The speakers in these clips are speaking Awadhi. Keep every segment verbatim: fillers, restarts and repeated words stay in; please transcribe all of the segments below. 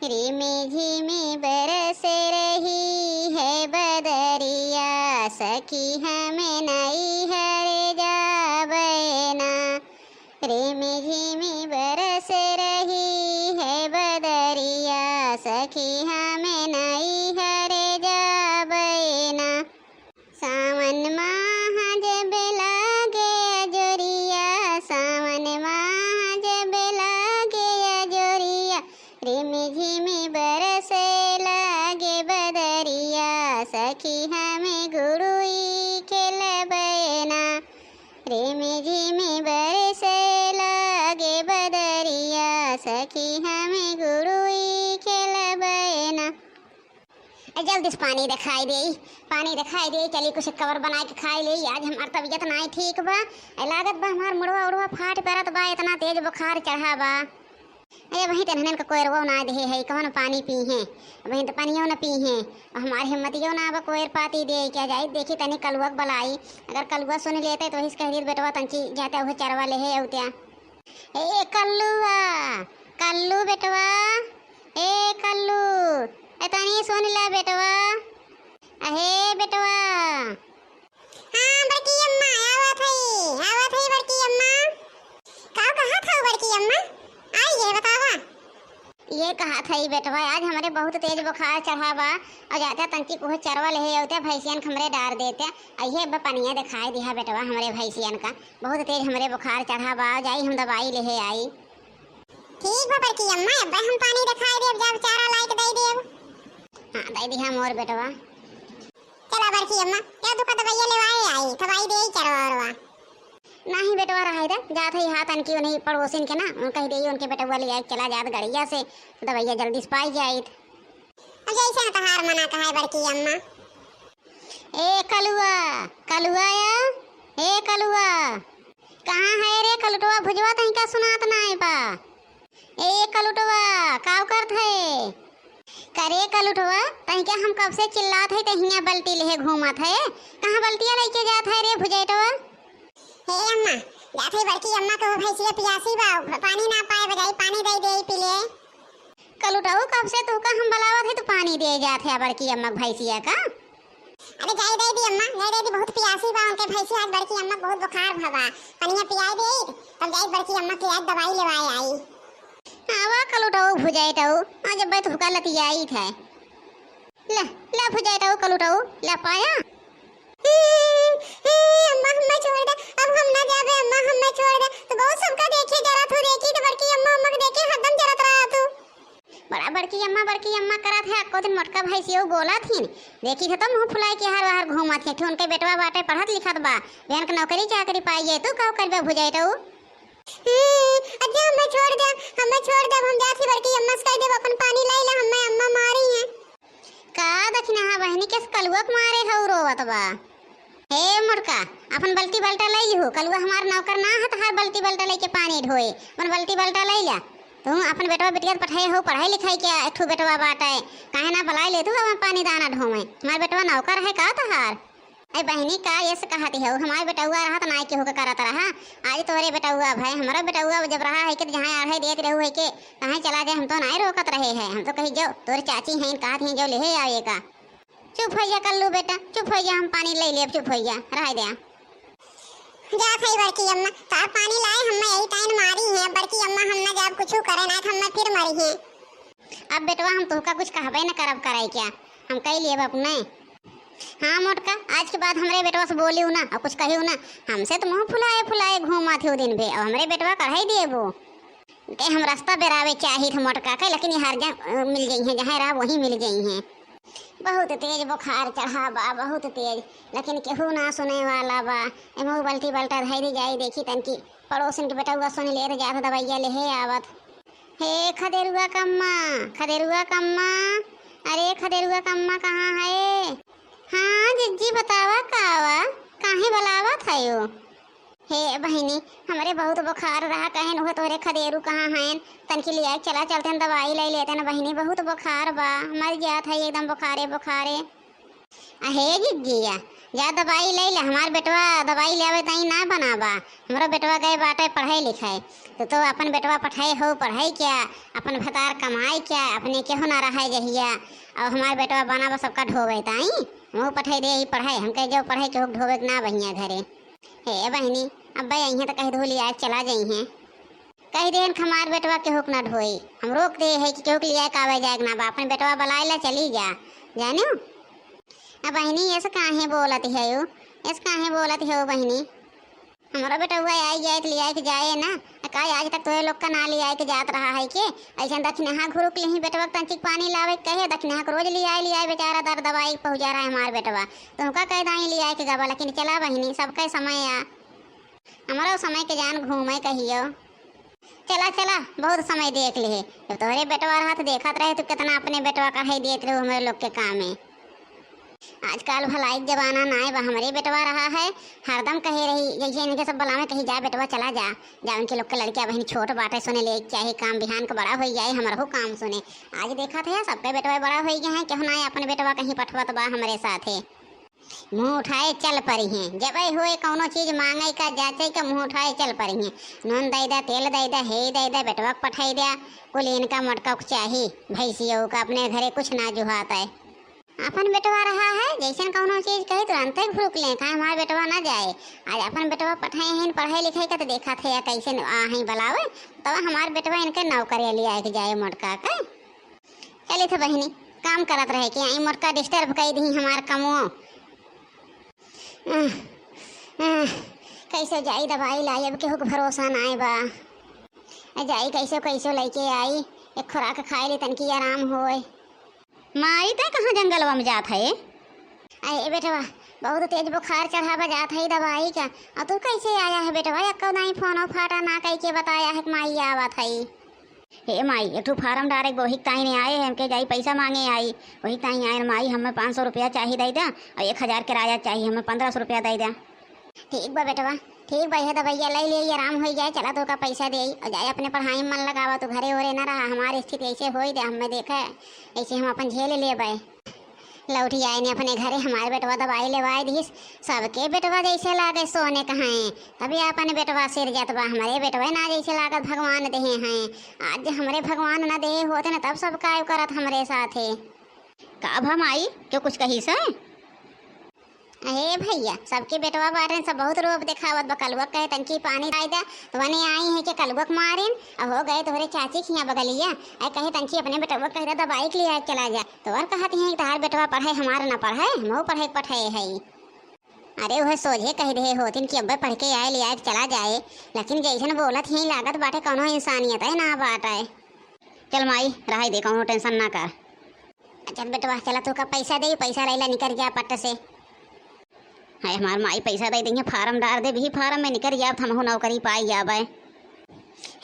रिमझिम बरस रही है बदरिया, सखी हम नैहर जाबे ना। रिमझिम बरस रही है बदरिया, सखी हम नैहर जाबे ना। सावन माह जब लागे अजोरिया, सावन माह जब लागे अजोरिया, रिमझिम बरसे लागे बदरिया, सखी हम गुड़ुई खेलबे ना। रिमझिम बरसे लागे बदरिया, सखी हम गुड़ुई खेलबे ना। ए, जल्दी से पानी देखाई देई, पानी देखाई देई, चली कुछ कवर बनाए के खाई लेई। आज हमार तबीयत नाई ठीक बा। ए, लागत बा हमार मुड़वा उड़वा फाट परत बा, इतना तेज बुखार चढ़ा बा। ए, वहीं तनहनन का कोयरवा ना देहे है, कौन पानी पी हैं, वहीं तो पानियो न पी हैं। हमार हिम्मतियो ना बा कोयर पाती दे, क्या जाई देखी तनी कलुआ के बलाई। अगर कलुआ सुन लेते तो इस कह दी बेटवा तंची जाते हुए चरवा ले है औत्या। ए कल्लुआ, कल्लू बेटवा, ए कल्लू, ए तनी सुन ले बेटवा, अहे बेटवा। हाँ बड़की अम्मा, आवत हई, आवत हई बड़की अम्मा। का कहत हऊ बड़की अम्मा? आई ये बतावा। ये कहत हई बेटवा, आज हमरे बहुत तेज बुखार चढ़ा बा, और जाते तंची कुछ चरवा ले औते भैंसियन के हमरे डार देते, अहे बा पनिया देखाई दिहा बेटवा हमरे भैंसियन का। बहुत तेज हमरे बुखार चढ़ा बा, जाई हम दवाई लेहे आई। ठीक बा बड़की अम्मा, अब्बे हम पानी देखाई देब, जब चारा लाइके दई देब। हाँ, दई दिहा मोर बेटवा। चला बड़की अम्मा, या दुका दवाइया लेवाए आई, दवाई दे चरवा ओरवा। नाही बेटवा, रहे दे, जात है हाथ अनकी उन्हीं पड़ोसिन के ना, उन कह दे उनके बेटवा ले आए, चला जात गड़िया से, दवाइया जल्दी से पाई जाइत। अब जैसे न तहार मना कहाए बड़की अम्मा। ए कलुआ, कलुआ या, ए कलुआ, कहाँ है रे कलुटवा भुजवा, तहीं का सुनात नाई बा? ए कलुटवा, काव करत है? करे कलुटवा, तहीं का हम कब से चिल्लात है, ते हियाँ बल्टी लेहे घूमत है, कहाँ बल्टिया लेके जात है रे भुजैटवा? हे अम्मा, जात है बड़की अम्मा के वो भैंसिया पियासी बा, पानी ना पाए बजाई, पानी दे दे पी ले। कलुटऊ, कब से तोहका हम बलावत है, तू पानी दे जात है बड़की अम्मा के भैंसिया का? अरे जाई दे दी अम्मा, जाई दे दी, बहुत पियासी बा उनके भैंसिया, आज बड़की अम्मा के बहुत बुखार भवा, पनिया पियाई दे, तब जाई बड़की अम्मा के आज दवाई लेवाए आई। आवा कलुटऊ भुजाइटऊ, आज अब्बे तोहका लतियाई थे। ले, ले भुजाइटऊ कलुटऊ, ले पाया। हम्म, हम्म, अम्मा, हम्मे छोड़ दे, अब हम ना जाबे, अम्मा, हम्मे छोड़ दे। तो बहुत सबका देखे जरा तू, देखी तो बड़की अम्मा, अम्मा के देखे हरदम जरत रहा तू। बड़ा बड़की अम्मा, बड़की अम्मा करत है, अक्को दिन मोटका भैंसियो बोलत हिन। देखी थे तो मुँह फुलाए के हर बाहर घूमत है, ठे उनके बेटवा बाटे पढ़त लिखत बा, बहन के नौकरी चाकरी पाई जाए, तू का करबे भुजाइटऊ? हम्म, अच्छा हम्मे छोड़ दे, हम्मे छोड़ दे, हम जात ही बड़की अम्मा से कह देब अपन पानी लाई ला, हम्मे अम्मा मारी है। का दखिनहा बहिनी, केस कलुआ के मारे हऊ रोवत बा? हे मोटका, अपन बल्टी बल्टा लई लिहू, कलुआ हमार नौकर ना है तहार बल्टी बल्टा लेके पानी ढोए, अपन बल्टी बल्टा लई ला। तू अपन बेटवा बिटिया पठाए हो पढ़ाई लिखाई के, एक ठू बेटवा बाटे, काहे ना बुलाई ले तू अपन पानी दाना ढोवे, हमार बेटवा नौकर है का तहार? ए बहिनी, का ये से कहती हो, हमार बेटवा रहत नाई केहू के करत रहा, आज तोहरे बेटवा भय, हमारा बेटवा जब रहा है कि जहाँ आढ़े देत रहू है के, कहाँ चला जाए, हम तो नाई रोकत रहे हैं, हम तो कही जो तोरे चाची हैं, कहत हैं जो लेहे आवे का। चुप हो जा कल्लू बेटा, चुप हो जा, हम पानी ले लेब, चुप हो जा, रह दे। जा सही बड़की अम्मा, तार पानी लाए, हम्मे यही टाइम मारी है बड़की अम्मा, हम ना जाब कुछ करे ना, हम्मे फिर मरी है। अब बेटवा हम तोहका कुछ कहबे न करब करे क्या, हम कह लेब अपने। हाँ मोटका, आज के बाद हमरे बेटवा से बोलियो ना और कुछ कहियो ना, हमसे तो मुँह फुलाए फुलाए घूमत हो दिन भे, और हमरे बेटवा कढ़ाई देबो। के हम रास्ता बेरावे चाहित मोटका के, लेकिन ये हर जा, अ, मिल गई हैं, जहाँ रहा वहीं मिल गई हैं। बहुत तेज बुखार चढ़ा बा, बहुत तेज, लेकिन केहू ना सुने वाला बा। एमो बल्टी बल्टा धैरी जाई, देखी तनकी पड़ोसिन के बेटउआ सुन ले, तो जात दवाइया लेहे आवत। हे खदेरुआ कम्मा, खदेरुआ कम्मा, अरे खदेरुआ कम्मा कहाँ है? हाँ जिज्जी बतावा का बा, काहे बुलावत है? हे बहिनी, हमरे बहुत बुखार रहा, कहेन उहे तोहरे खदेरू कहाँ हैं, तनकी लिया के चला चलते हैं, दवाई ले लेते हैं बहिनी, बहुत बुखार बा, मर जात है एकदम बुखारे बुखारे। अहे जिज्जिया, जा दवाई लइ ले, हमार बेटवा दवाई लेवे ताई ना बनावा। हमरो बेटवा गए बाटे पढ़े लिखे, तो, तो अपन बेटवा पठाए हो, पढ़ाई क्या, अपन भतार कमाई क्या, अपने केहू ना रहे जहिया। और हमार बेटवा बनावा सबका ढोवे ताई, हमहू पठाई दे ही पढ़ाई, हमके जो पढ़ाई केहू ढोवे के ना बहिया घरे। हे बहिनी, अब्बे अइहें तो कह दो लिया चला जइहें। कह देहन कि हमार बेटवा केहू के ना ढोई। हम रोक दे है कि केहू के लिया के आवे जाए के ना बा। अपन बेटवा बुलाए ला चली जा, जानियो। अब बहिनी, ऐसे काहे बोलत है यू? ऐसे काहे बोलत है यू बहिनी? हमारा बेटवा आई जाए तो लिया के जाए ना। का आज तक तोहे लोग का ना लिया के जात रहा है के? ऐसे दखिनहा घुरुक लिही बेटवा के तंचिक पानी लावे के कहे, दखिनहा के रोज लिया लिया बेचारा दर्द दवाई पहुँचा रहा है हमार बेटवा। तुमका कह दाई लिया के गवा, लेकिन चला बहिनी, सबका समय आ। हमरो समय के जान घूमे कहियो। चला, चला, बहुत समय देख लिहे। जब तोहरे बेटवा रहत देखत रहे, तू कितना अपने बेटवा का है देत रहे हमरे लोग के काम में। आजकल भलाई के जमाना नाय बा, हमरे बेटवा रहा है, हरदम कहे रही, जैसे इनके सब बुलावे, कही, "जा बेटवा, चला जा, जा, उनके लोग के लड़किया बहिन छोट बाटे, सोने ले के चाहे काम, बिहान के बड़ा होई जाए, हमरहू काम सुने।" आज देखत है, सबके बेटवा बड़ा होई गए हैं, केहू नाय अपन बेटवा कहीं पठवत बा हमरे साथे। मुँह उठाए चल पड़ी हैं। जब होए कौनो चीज मांगे का, जाचे का, मुँह उठाए चल पड़ी हैं। नून दे दे, तेल दे दे, हे दे दे, बेटवा के पठाई दे, कुल इनका मोटका के चाही। भैंसियों का अपने घरे कुछ ना जुहात है। अपन बेटवा रहा है, जैसन कौनो चीज कही तुरंत ही भुरुक लें, कहा हमार बेटवा ना जाए। आज अपन बेटवा पठाए हैं पढ़ाई लिखाई का, तो देखा थे या कैसे न-, आ हैं बुलावे, तब हमार बेटवा इनके नौकरी लिया के जाए मोटका के। चली थे बहिनी, काम करत रहे कि आई मोटका disturb कई दी हमार कमो। आह, आह, कैसे जाई दवाई लाई, अब केहू के भरोसा नाय बा। आ जाई कैसे कैसे लइके आई, एक खुराक खाए ली, तनकी आराम होए। माई, तै कहाँ जंगलवा में जात है? अरे बेटवा, बहुत तेज बुखार चढ़ा बा, जात है दवाई का। और तू कैसे आया है बेटवा? एक्को दाई फोनो फाटा ना कई के बताया है कि माई आवत है। हे माई, एक ठो फारम डारे के वही ताई ने आए हैं, हमके जाई पैसा मांगे आई, वही ताई आए, "माई, हमें पाँच सौ रुपया चाही दे दे, और एक हजार किराया चाही, हमें पन्द्रह सौ रुपया दे दे।" ठीक बा बेटवा, ठीक बा, यह दवाइया ले ले, आराम हो जाए, चला तो का पैसा दे और जाए अपने पढ़ाई में मन लगावा, तू घरे ओरे ना रहा, हमारी स्थिति ऐसे हो ही दे, हमें देखे, ऐसे हम अपन झेल लेबे। लौट आए ने अपने घरे, हमारे बेटवा दवाई लेवाए दिस। सबके बेटवा जैसे लागे सोने कहाए, तभी अपन बेटवा सिर जात बा, हमरे बेटवा ना जैसे लागत भगवान देहे हैं। आज हमरे भगवान ना देहे होते ना, तब सब काय करत हमरे साथे। का भा माई, क्यों कुछ कही से? अहे भैया, सबके बेटवा बाटे, सब बहुत रोब देखावत बा। कलुआ कहे तंकी पानी लाई दा, तो वने आई है कि कलुआ के मारिन। अब हो गए तोहरे चाची खिया बगलिया, ऐ कहे तंकी अपने बेटवा कह दे दवाई के लिए चला जा। तो और कहत हैं कि तहार बेटवा पढ़े, हमार ना पढ़े, हमहू पढ़े के पठे है। अरे वह सोझे कह दे होतिन कि अब्बे पढ़ के आए, ले आए के चला जाए, लेकिन जैसन बोलत ही लागत बाटे कौनो इंसानियत है ना बाटे। चल माई, रहाई दे, कौनो tension ना कर। अच्छा बेटवा, चला तू का पैसा दे, पैसा लैला निकर जा पट से। है हमार माई पैसा दे दइहे, फारम डार दे, भी फारम में निकर जाब, त हमहू नौकरी पाई जाबे।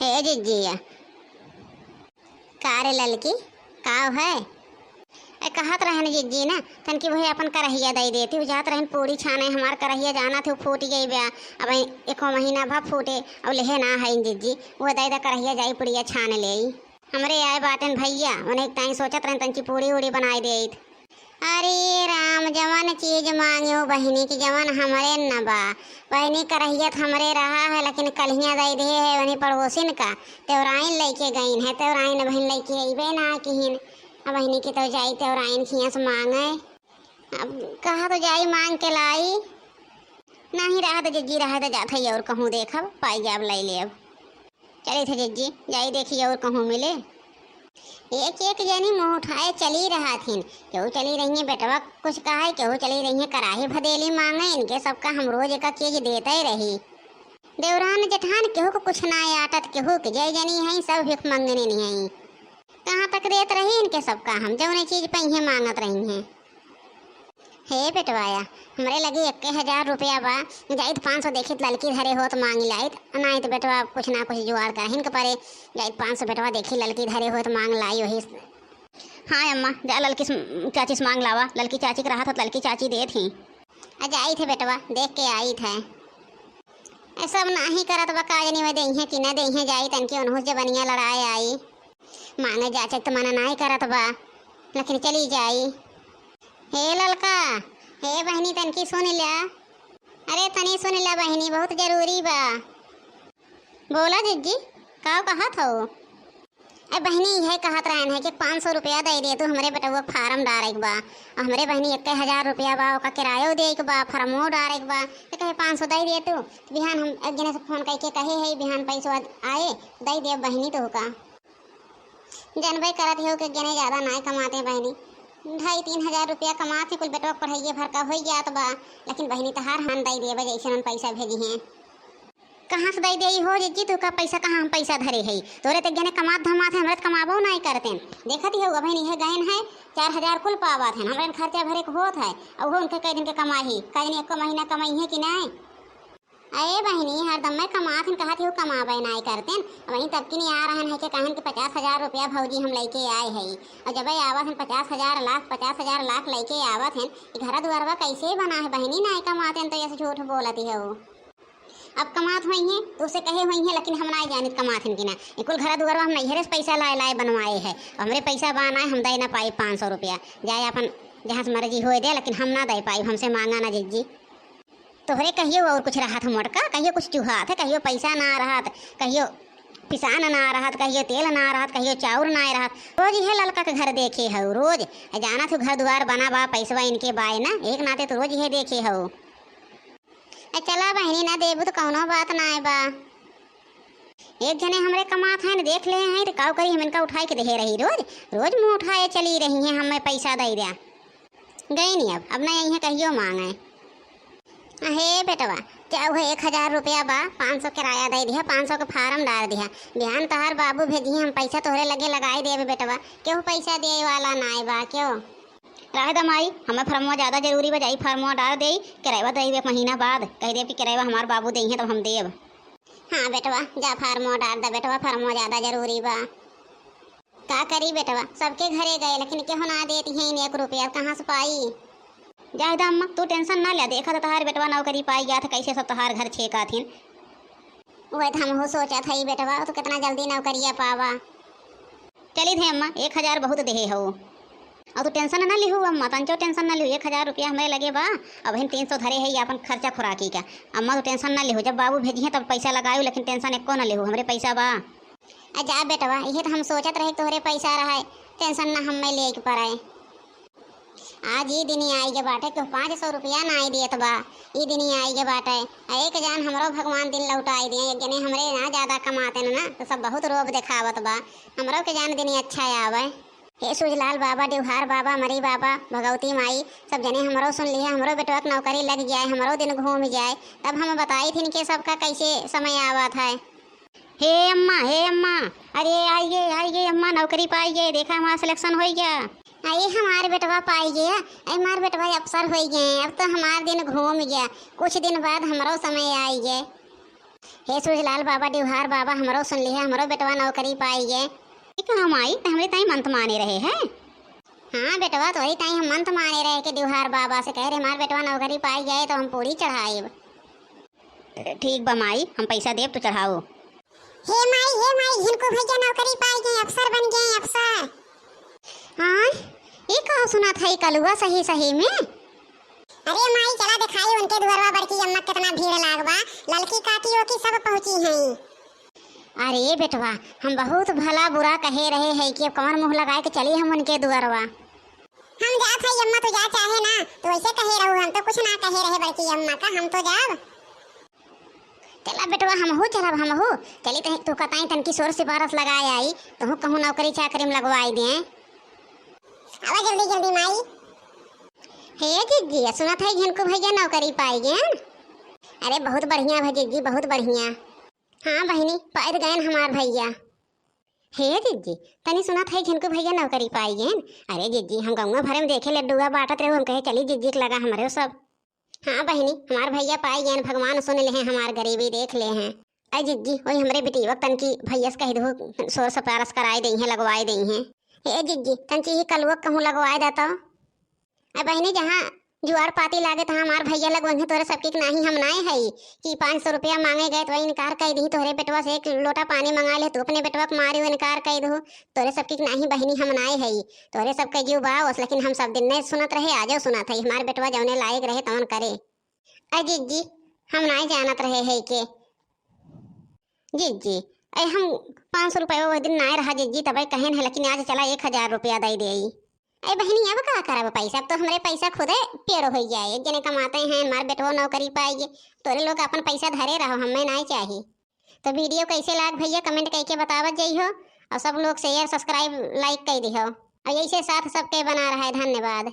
हे जिज्जी, का रे ललकी, का है? ए, कहत रहन जिज्जी ना, तनकी वही अपन करहिया दे देती, उ जात रहन पूरी छाने, हमार करहिया जाना थे, फूट गई बा, अब एको महीना भा फूटे, और लेहे ना है जिज्जी, वो दे दे करहिया, जाई पुड़िया छान ले। हमरे आए बाटन भैया, उन्हें ताई सोचत रहन तंची पूड़ी उड़ी बनाई देइत। अरे राम, जवन चीज मांगियो बहिनी की, जवन हमरे न बा। बहिनी करहियत हमरे रहा है, लेकिन कल्हिया दे दे है वनी पड़ोसिन का। तेवराइन लइके गईन है, तेवराइन बहिन लइके अइबे ना किहिन। अब बहिनी की तो जाई तेवराइन खिया से मांगे। अब कहा तो जाई मांग के लाई। नहीं रहा तो जिज्जी रहा तो जात है और कहूँ देखब, पाई जाब लाई लेब। चली थे जिज्जी, जाई देखी और कहूँ मिले। एक एक जनी मुँह उठाए चली रहा थिन। केहू चली रही है बेटवा कुछ कहा है, केहू चली रही है कराही भदेली मांगे। इनके सबका हम रोज एक चीज देते रही। देवरान जेठान केहू को कुछ ना आटत, केहू के जय जनी है, सब भिख मंगने नहीं है। कहाँ तक देत रही इनके सबका हम, जौने चीज पहिए मांगत रही हैं। हे बेटवाया, हमरे लगे इक्के हजार रुपया बा, जाइत पाँच सौ देखित ललकी धरे होत मांग लाइत, नाइत बेटवा कुछ ना कुछ जुगाड़ करहिन के परे, जाइत पाँच सौ बेटवा देखी ललकी धरे होत मांग लाई वही। हाँ अम्मा, जा ललकी से, चाची से मांग लावा, ललकी चाची के रहा था, ललकी चाची देत ही। आ जाइत है बेटवा, देख के आइत है। ए, सब नाही करत बा, का जनी में देइहे कि ना देइहे, जाई तनकी ओनहु से जबनिया लड़ाए आई। माने जाचक त मना नाही करत बा, लेकिन चली जाई। हे ललका, हे बहिनी, तनकी सुन ल्या। अरे तनी सुन ल्या बहिनी, बहुत जरूरी बा। बोला जिज्जी, का कहत हौ? ए बहिनी, इहे कहत रहन है कि पाँच सौ रुपया दे दे तू, हमरे बेटवा फार्म डारे के बा। और हमरे बहिनी एक हजार रुपया बा, ओका किरायो दे के बा, फार्मो डारे के बा। तो कहे पाँच सौ दे दे तू। तो बिहान हम एक जने से फोन करके कहे है, बिहान पैसवा आए, दे दे बहिनी तोहका। जनबे करत हो कि जने ज्यादा नाय कमाते बहिनी, ढाई तीन हजार रुपया कमात है, कुल बेटवा के पढ़ाइए भर का होई जात बा। लेकिन बहिनी तहार हान दे देबे, जैसे हम पैसा भेजी हैं। कहाँ से दे देई हो जिज्जी, तू का पैसा, कहाँ हम पैसा धरे हई? तोरे ते गने कमात धमात है, हमरे त कमाबो नाय करतेन। देखत ही हो, अबहिन इहे गयन है, चार हजार कुल पावत हैं, हमरे खर्चा भरे के होत है, और वो उनके कई दिन के कमाई, कई दिन एको महीना कमाई है कि नाय? अरे बहिनी, हरदम मैं कमात हन, कहत ही हो कमाबे नाय करतेन। वहीं तब की नहीं आ रहन है कि कहन कि पचास हजार रुपया भौजी हम लेके आए हई, और जब आवत हन पचास हजार लाख, पचास हजार लाख लेके आवत हन, ई घर दुआरवा कैसे बना है बहिनी, नाय कमातेन तो ऐसे झूठ बोलत ही हो। अब कमात होइहें, तो उसे कहे होइहें, लेकिन हम नाय जानित कमात हन कि ना। ई कुल घर दुआरवा हम नैहरे से पैसा लाए लाए बनवाए है। अब हमरे पैसा बा नाय, हम दे ना पाई पाँच सौ रुपया। जाए अपन जहाँ से मर्जी होए दे, लेकिन हम ना दे पाई, हमसे मांगा ना जिज्जी। तोहरे कहियो और कुछ रहत हो मोटका, कहियो कुछ चुहात है, कहियो पैसा ना रहत, कहियो पिसान ना रहत, कहियो तेल ना रहत, कहियो चाउर ना रहत। रोज इहे ललका के घर देखे हऊ, रोज। आ जानत हो घर दुआर बना बा, पैसवा इनके बाय ना, एक नाते तो रोज इहे देखे हऊ। ए, चला बहिनी, ना देबू तो कौनो बात नाय बा। एक जने हमरे कमात हैं, देख ले हैं, तो काऊ करी, हम इनका उठाए के देहे रही रोज, रोज मुँह उठाए चली रही हैं, हमें पैसा दे द्या। गई नहीं अब, अब ना यहीं कहियो मांगे। अहे बेटवा, क्या हुआ, एक हजार रुपया बा, पाँच सौ किराया दे दिया, पाँच सौ के फार्म डाल दिया। बिहान तोहार बाबू भेजिए, हम पैसा तोहरे लगे लगाई देबे बेटवा, केहू पैसा दिए वाला नाय बा, क्यों? रहे द माई, हमें फरमवा ज्यादा जरूरी बा, जाई फरमवा डाल देई, किराया देई एक महीना बाद, कह देब कि किराया हमार बाबू देई हैं तब हम देब। हाँ बेटवा, जा फरमवा डाल द बेटवा, फरमवा ज्यादा जरूरी बा। का करी बेटवा, सबके घरे गए लेकिन केहू ना देती हैं एक रुपया, कहाँ से पाई? जाए द अम्मा, तू टेंशन ना ले, देखा तो तहार बेटवा नौकरी पाई गया था, कैसे सब तहार घर छेकाथिन। वह तो हमहू सोचत हई बेटवा, तू कितना जल्दी नौकरिया पावा। चली थे अम्मा, एक हजार बहुत देहे हो। और तू टेंशन ना लिहू अम्मा, तंचो टेंशन ना लिहू, एक हजार रुपया हमरे लगे बा, अब हम तीन सौ धरे है ये अपन खर्चा खुराकी का। अम्मा तू टेंशन ना लिहू, जब बाबू भेजी हैं तब पैसा लगायू, लेकिन टेंशन एको ना लिहू, हमरे पैसा बा। आ जा बेटवा, इहे तो हम सोचत रहे कि तोहरे पैसा रहे, टेंशन ना हमें लेके पड़े। आज ई दिन आई गे बाटे, केहू पाँच सौ रुपया ना आई देत बा, ई दिन आई गे बाटे। आ एक जान हमरो भगवान दिन लौटाई दिए, एक जने हमरे ना ज्यादा कमाते न ना, तो सब बहुत रोब देखावत बा, हमरो के जान दिन अच्छा आवे। हे सूझलाल बाबा, डिवहार बाबा, मरी बाबा, भगवती माई, सब जने हमरो सुन लिहे, हमरो बेटवा के नौकरी लग जाए, हमरो दिन घूम जाए, तब हम बताई थिन के सबका कैसे समय आवत है। हे अम्मा, हे अम्मा, अरे आई गे, आई गे अम्मा, नौकरी पाई गे, देखा हमार सिलेक्शन होई गया। अरे हमार बेटवा पाई गया, अरे हमार बेटवा अफसर होई गए, अब तो हमार दिन घूम गया, कुछ दिन बाद हमरो समय आई गए। हे सूझलाल बाबा, डिवहार बाबा, हमरो सुन लिहे, हमरो बेटवा नौकरी पाई गए। ठीक है माई, तो हमरे ताई मंत माने रहे हैं। हाँ बेटवा, तोहरी ताई हम मंत माने रहे कि डिवहार बाबा से कह रहे हमार बेटवा नौकरी पाई गए तो हम पूरी चढ़ाएब। ठीक बा माई, हम पैसा देब तो चढ़ाओ। हे माई, हे माई, झिनकू भैया नौकरी पाई गए, अफसर बन गए, अफसर। हाँ, ये का सुना था ये कलुआ सही सही में? अरे माई, चला दिखाई उनके दुआरवा बड़की अम्मा कितना भीड़ लाग बा, ललकी काकी ओकी सब पहुँची हैं। अरे बेटवा, हम बहुत भला बुरा कहे रहे हैं कि अब कौन मुँह लगाए के चली हम उनके दुआरवा। हम जात हई अम्मा, तू जा चाहे ना, तू ऐसे कहे रहू, हम तो कुछ ना कहे रहे बड़की अम्मा का, हम तो जाब। चला बेटवा, हमहू चलब, हमहू चली, तही तू कताई तनकी सोर सिफारस लगाए आई, तहू कहूँ नौकरी चाकरी में लगवाई दे। आवा जल्दी जल्दी माई। हे जिज्जी, सुनत है झिनकू भैया नौकरी पाई गए। अरे बहुत बढ़िया भा जिज्जी, बहुत बढ़िया। हाँ बहिनी, पाई गए हमार भैया। हे जिज्जी, तनी सुनत है झिनकू भैया नौकरी पाई गए। अरे जिज्जी, हम गौवा भरे में देखे लड्डुआ बांटत रहे, हम कहे चली जिज्जी के लगा हमरे सब। हाँ बहिनी, हमार भैया पाई गए, भगवान सुन ले हैं, हमार गरीबी देख ले हैं। अरे जिज्जी, वही हमरे बिटिया तनकी भैया से कह दो, सोर सिफारस कराए दे हैं, लगवाए दे हैं। हे जिज्जी, तनकी ही कलुआ कहूँ लगवाए देता। अरे बहिनी, जहाँ जुआर पाती लागे त हमार भइया लगवइहें, तोरे सबके के नाही हम नाय हई कि पाँच सौ रुपया माँगे गए त वही इनकार कइ दिही, तोहरे बेटवा से एक लोटा पानी मंगाइ ले, तू अपने बेटवा के मारी इनकार कइ दहू, तोरे सबके के नाही बहिनी हम नाय हई। तोरे सबके जीव बावस, लेकिन हम सब दिन नहीं सुनत रहे, आजो सुनत हई, हमार बेटवा जौने लायक रहे तवन करे। अ जिज्जी, हम नाय जानत रहे हई के। जिज्जी, अइ हम पाँच सौ रुपया वो दिन नाय रहा जिज्जी, तबे कहेन है, लेकिन आज चला एक हजार रुपया दइ देई। अइ बहिनी, अब का करब पैसा, अब तो हमरे पैसा खुदे पेड़ होइ जाए, एक जने कमाते हैं, हमार बेटवो नौकरी पाइए, तोरे लोग अपन पैसा धरे रहो, हमें नाय चाही। तो video कैसे लाग भइया, comment कइके बतावत जइहो, और सब लोग share, subscribe, like कइ दिहो, और ऐसे साथ सबके बना रहा है। धन्यवाद।